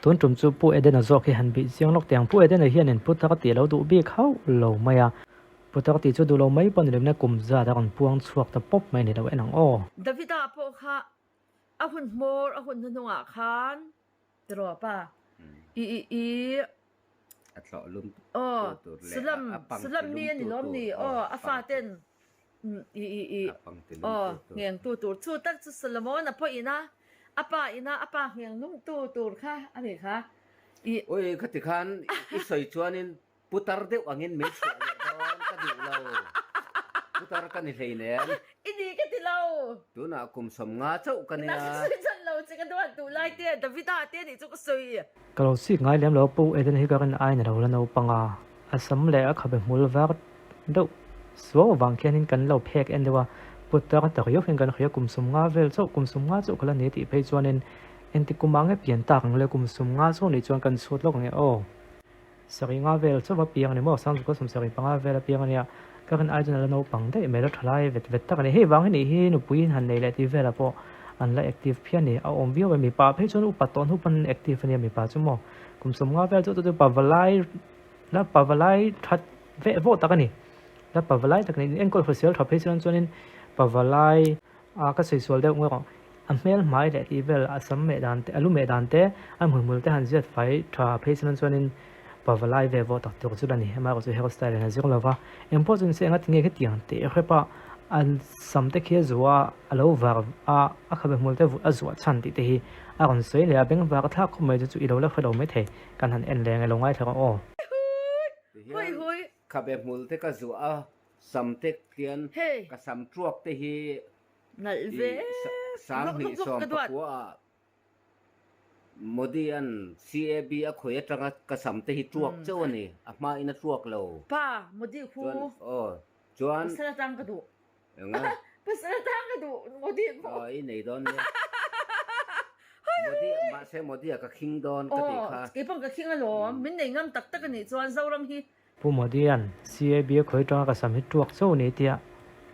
Tun tum chu Pu Edena zawk hi han bih chiang lawk teh ang. Pu Edena hianin Putar tih a lo duh bik hauh lo mai a. Putar tih chu duh lo mai pawh ni lovin a kum zat a rawn puang chhuak ta pawp mai a ni lo en ang aw. Davida pawh kha a hun hmawr a hun hnuhnungah khan tiraw pa i i i A tlawh lum aw tu tur leh Sulam a pang Sulam ti mi lum a ni tu lawm tur ni aw aw a pang ti faten i i i a pang ti lum aw tu tur. ngheng tu tur chu tak chu Solomon a pawh ina a pa ina a pa ngheng lum tu tur kha a nih kha i Ui khati khan i sawi chuanin Putar deuh angin min chhuah leh dawn ka duh lo. Putar ka ni hleinem. I ni ka ti lo. Tunah kum 50 chauh ka nia. Nang sawi chan lo che ka duat duh lai te Davida te nih chu ka sawi. Ka lo sik ngai lem lo Pu Eden hi ka rin ai ni lo la naupang a, a sam leh a khabe hmul var deuh suau avang khianin kan lo phek en deuh a, putar ta riau hian kan hria kum 50 vel chauh kum 50 chauh ka la ni tih phei chuanin engti kum ah nge pian tak ang le kum 50 chauh nih chuan kan chhut lawk ang e aw. Sarih nga vel chauh a piang a ni maw? Sangzuka 75 vel a piang a nia. Ka rin ai chuan a la naupang daih mai, la tha lai vet vet tak a ni. Hei vang hi nih hi nupui han nei leh tih velah pawh an la active phian a ni. A awm viau e, mipa phei chuan upa tawh hnu pawn an active a nia mipa chu maw. Kum 50 vel chu chu pa valai la pa valai that veh vawh tak a ni. La pa valai tak a ni. Enkawl hrisel tha phei chuan chuanin pa valai a ka sawi sual deuh ngawt ang. A hmel hmai leh tih vel a sam meh dan te, a lu meh dan te, a hmuihmul te han ziat fai tha phei chuan chuanin pavalai ve vawh tak tur chu la ni. Amaherawhchu chu hair style in a zir lo va, eng pawh chu ni se enga tinge khitiang teh hrep a, a sam te khi a zuah a, a lo var a, a khabe hmul te a zuah chhan tih te hi a rawn sawi leh a, beng var a thlak khawp mai chu chu i lo la hre lo maithei, kan han en leh nge lo ngaithla rawh aw. Tihian khabe hmul te ka zuah a, sam te khian ka sam tuak te hi Nalh ve 2019 ah Modi an CAB a khawi atanga ka sam te hi tuak chauh a ni, a hma in a tuak lo. Pa, Modi khu. Chuan aw, chuan. Pasal atang ka duh. Enga? Pasal atang ka duh Modi khu. Aw, i nei dawn nia. Modi, mahse Modi a ka khing dawn ka tih kha. Aw, keipawh ka khing alawm. Min nei ngam tak tak a nih chuan Zoram hi Pu Modi'an CAB a khawi tanga ka sam hi tuak chauh ni tia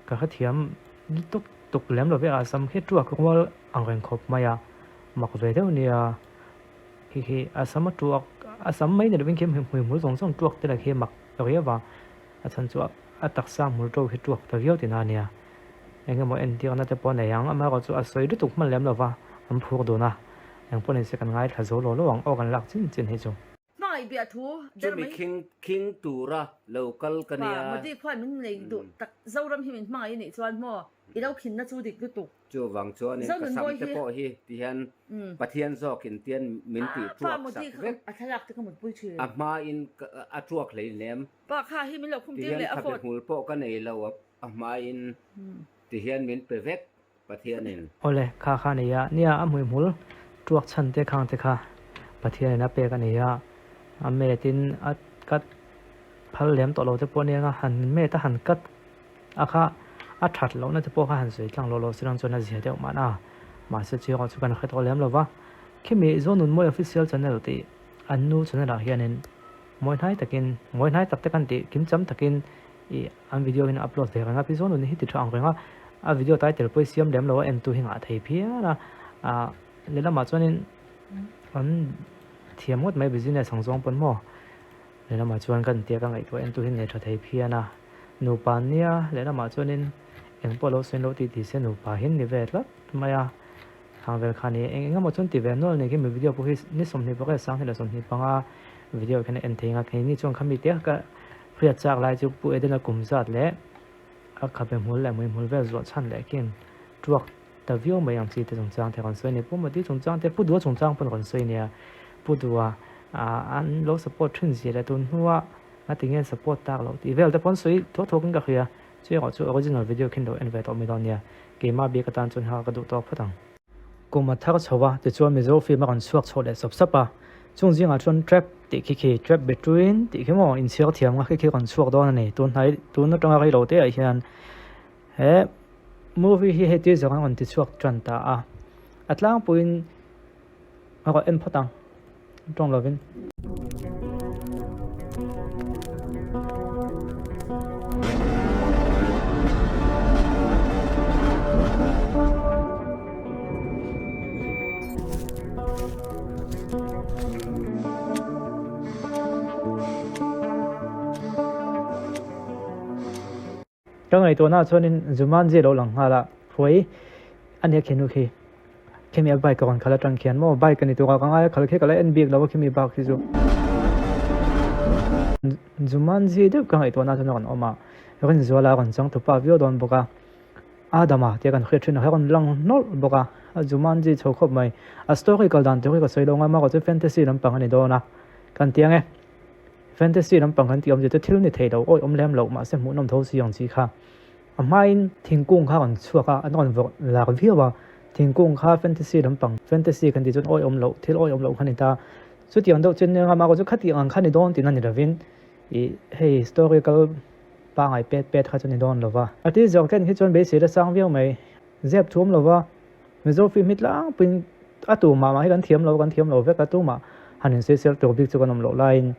ka hrethiam tuk tuk lem lo ve a, sam hi tuak rual ang reng khawp mai a, mak ve deuh nia khi khi a sam a tuak a sam mai ni lovin khi hmuihmul zawng zawng tuak te lah khi mak ta riau a, a chhan chu a taksa hmul to hi tuak ta viau tina nia, eng emaw entirna te pawh a nei ang, amaherawhchu a sawi lutuk hman lem lo va, an phur dun a, engpawh nise kan ngaithla zo lo lo ang aw kan lak chin chin hi chu. Hmangaih biah thu der Chumi mai. khing khing tura lo kal ka Pa, nia. Modi khuan min nei duh tak Zoram hi min hmangaih anih chuan maw i lo khinna chu dik lutuk. Chuvang chuanin ka Zonun sam bawi te hi. pawh hi tihian Pathian zawkin tian min tih Pa, tuak Modi sak kha vek. a thlalak te ka mutpui thin. A hmain a tuak hleinem. Pa kha hi min lo khum tir Tihian leh a khabe phone. hmul pawh ka nei lo a hmain tihian min pe vek. Pathianin. Awle, kha kha a nei a, nia a hmuihmul tuak chhan te khang te kha Pathianin a pek a nei a, a metin a cut phal lem tawh lo te pawh a nia han met a han cut a kha a that lohna te pawh kha han sawi tlang lo lo se lang chuan a zia deuh mahna mahse chu erawh chu kan hre tawh lem lo va, khimi Zonunmawi Official Channel tih an nu channel ah hianin mawi hnai takin mawi hnai tak te kan tih kimcham takin I an video hian upload ve reng a, pi zawn hi ti tha ang reng a, a video title pawh hi siam lem lo a en tu hi ngah thei phian a, ah lehlamah chuanin an thiam ngawt mai business ang zawng pawn maw lehlamah chuan kan tia ka ngaihtuah en tu hi nei tha thei phian a, nupa an nia lehlamah chuanin eng pawh lo sawi lo tih tih se nupa hian ni ve tlat mai a, khang vel kha ni eng eng emaw chuan ti ve nual a ni khi mi video pawh hi ni 26 25 video khian a en thei ang a, keini chuan khami te ka. Hriat chak lai chu Pu Edena kum zat leh a khabe hmul leh hmuihmul vel zuah chhan leh khian tuak ta viau mai ang chi te chungchang te rawn sawi a ni. Pu Modi chungchang te Pu Dua chungchang pawn rawn sawi a nia. Pu Dua an lo support thin zia leh tun hnua a ti nge support tak loh tih vel te pawn sawi thuak thuak in ka hria. Chu erawh chu original video khin lo en ve tawh mai dawn nia. Keimah bik atan chuan ha ka duh tawk phawt ang. Kum a thar chho a, tichuan Mizo film a rawn chhuak chho leh sawp sawp a. Chung zingah chuan Trap tih khi khi, Trap Between tih khi maw inchhir thiam nga khi khi rawn chhuak dawn a ni. Tun hnai, tun atanga rei lo te ah hian he movie hi hei tir zawng an rawn ti chhuak tan ta a. A tlangpuiin a rawn en phawt ang, tawng lovin. Ka ngaihtuahna ah chuanin Jumanji a lo lang nghal a, Huai a nia khi nu khi. Khimi a bike a rawn khalh atang khian maw bike a ni tur a ka ngai a khal khi ka la en bik lo a khimi bak hi chu. Jumanji deuh ka ngaihtuahna chuan a rawn awm a, Rinzuala a rawn chang tupa viau dawn bawk a, Adama tia kan hriat thin a rawn lang nawlh bawk a, a Jumanji chho khawp mai. A story kal dan tur hi ka sawi lo ngai maw chu fantasy lampang a ni dawn a, kan ti ang e. Fantasy lampang kan tih awmzia chu thil ni thei lo awi awm lem loh mahse hmuhnawm tho si ang chi kha. A hmain thingkung kha a rawn chhuak a, an rawn vawrh lar viau a, thingkung kha fantasy lampang, fantasy kan tih chuan awi awm loh, thil awi awm loh kha a ni ta. Chutiang deuh chu nia mah chu khatiang ang kha ni dawn tihna ni lovin ih hei story kal pangai pet pet kha chu ni dawn lova. A ti zawk ten khi chuan beisei la sang viau mai, zep thu awm lova, Mizo film hi tlangpuiin a tu mah mah hi kan thiam lo, kan thiam lo vek a, tumah han insawisel tur bik chu kan awm loh laiin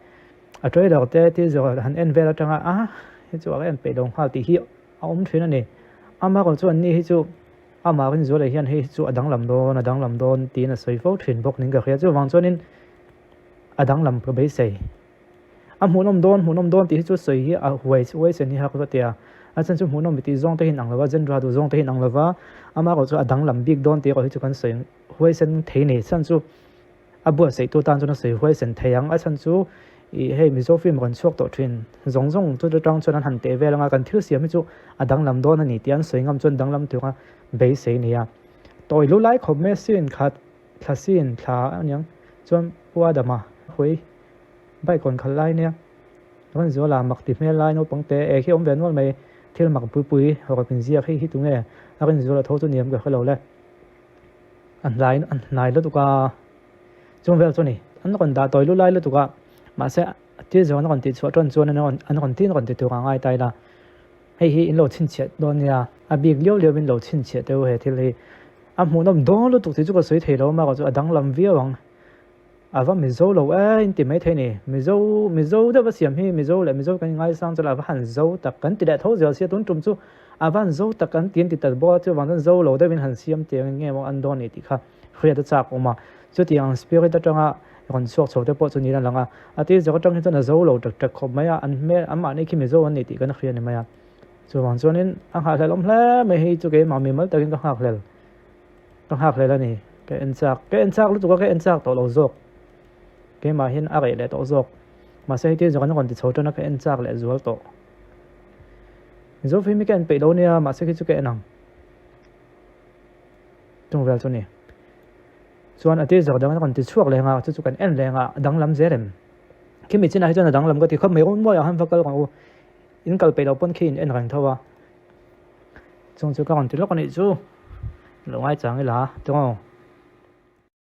a trailer te teaser han en vel atanga a hi chu a en peih lo nghal tih hi a awm thin a ni. Amaherawhchu chu anni hi chu amah Rinzuala hian hei hi chu a danglam dawn a danglam dawn tiin a sawi fo thin bawk niin ka hria. Chuvang chuanin a danglam ka beisei. A hmuhnawm dawn hmuhnawm dawn tih hi chu sawi hi a huai huaisen hi hak vat a, a chhan chu hmuhnawm tih zawng te hi inang lo va, genre duh zawng te hi inang lo va, amaherawhchu a danglam bik dawn tih erawh hi chu kan sawi huaisen thei ni. Chhan chu a buatsaihtu tan chuan a sawi huaisen thei ang, a chhan chu ih hei Mizo film rawn chhuak tawh thin zawng zawng chu atang chuan an han teh vel anga kan thil siam hi chu a danglam dawn a ni tih an sawi ngam chuan danglam tura beisei a ni a. Tawi lu lai khawp mai sin khat thla sin thla a niang chuan Pu Adama hui bike rawn khalh lai nia Rinzuala mak ti hmel lai naupang te eh khi awm ve nual mai thil mak pui pui rawp inziak hei hi tunge a Rinzuala tho chu niam ka hre lo le. A hnai a hnai lutuk a, chung vel chu a ni. An rawn dah tawi lu lai lutuk a, mahse thil zawng an rawn tih chhuah tan chuan an rawn an rawn tin rawn ti tur a ngai ta ila. Hei hi in lo chhinchhiah dawn nia, a bik liau liau in lo chhinchhiah teh u he thil hi. A hmuhnawm dawn lutuk tih chu ka sawi thei lo a, mahka chu a danglam viau ang. A va Mizo lo e in ti mai thei ni. Mizo Mizo deuh a siam hi Mizo leh Mizo kan ingaisang chuan a va han zo tak kan ti leh tho zel sia tun tum chu a va han zo tak kan ti an ti ta bawk a chuvang chuan zo lo deuh in han siam tiang in nge maw an dawn ni tih kha hriat a chak awm a. Chutiang ang spirit atanga rawn chhuak chho te pawh chu niin a lang a. A tir zawk atang hi chuan a zo lo tak tak khawp mai a, an hmel an mahni khi Mizo an ni tih kan hria ni mai a. Chuvang chuanin a nghahhlelh awm hle mai hei chu keimah mimal takin ka nghakhlel. Ka nghak hlel a ni. Ka en chak. Ka en chak lutuk a, ka en chak tawh lo zawk. Keimah hian a reh leh tawh zawk. Mahse hei tin zawk an rawn ti chho tan a, ka en chak leh zual tawh. Mizo film hi ka en peih lo nia, mahse khi chu ka en ang. Chung vel chu ni. Chuan a tir zawk dang an rawn ti chhuak leh nga, chu chu kan en leh nga, a danglam zel em? Khimi chinah hi chuan a danglam ka ti khawp mai, Runmawi ah han va kal ang u. In kal peih loh pawn khi in en reng tho a. Chung chu ka rawn ti lawk a nih chu. Lo ngai chang ila tawng.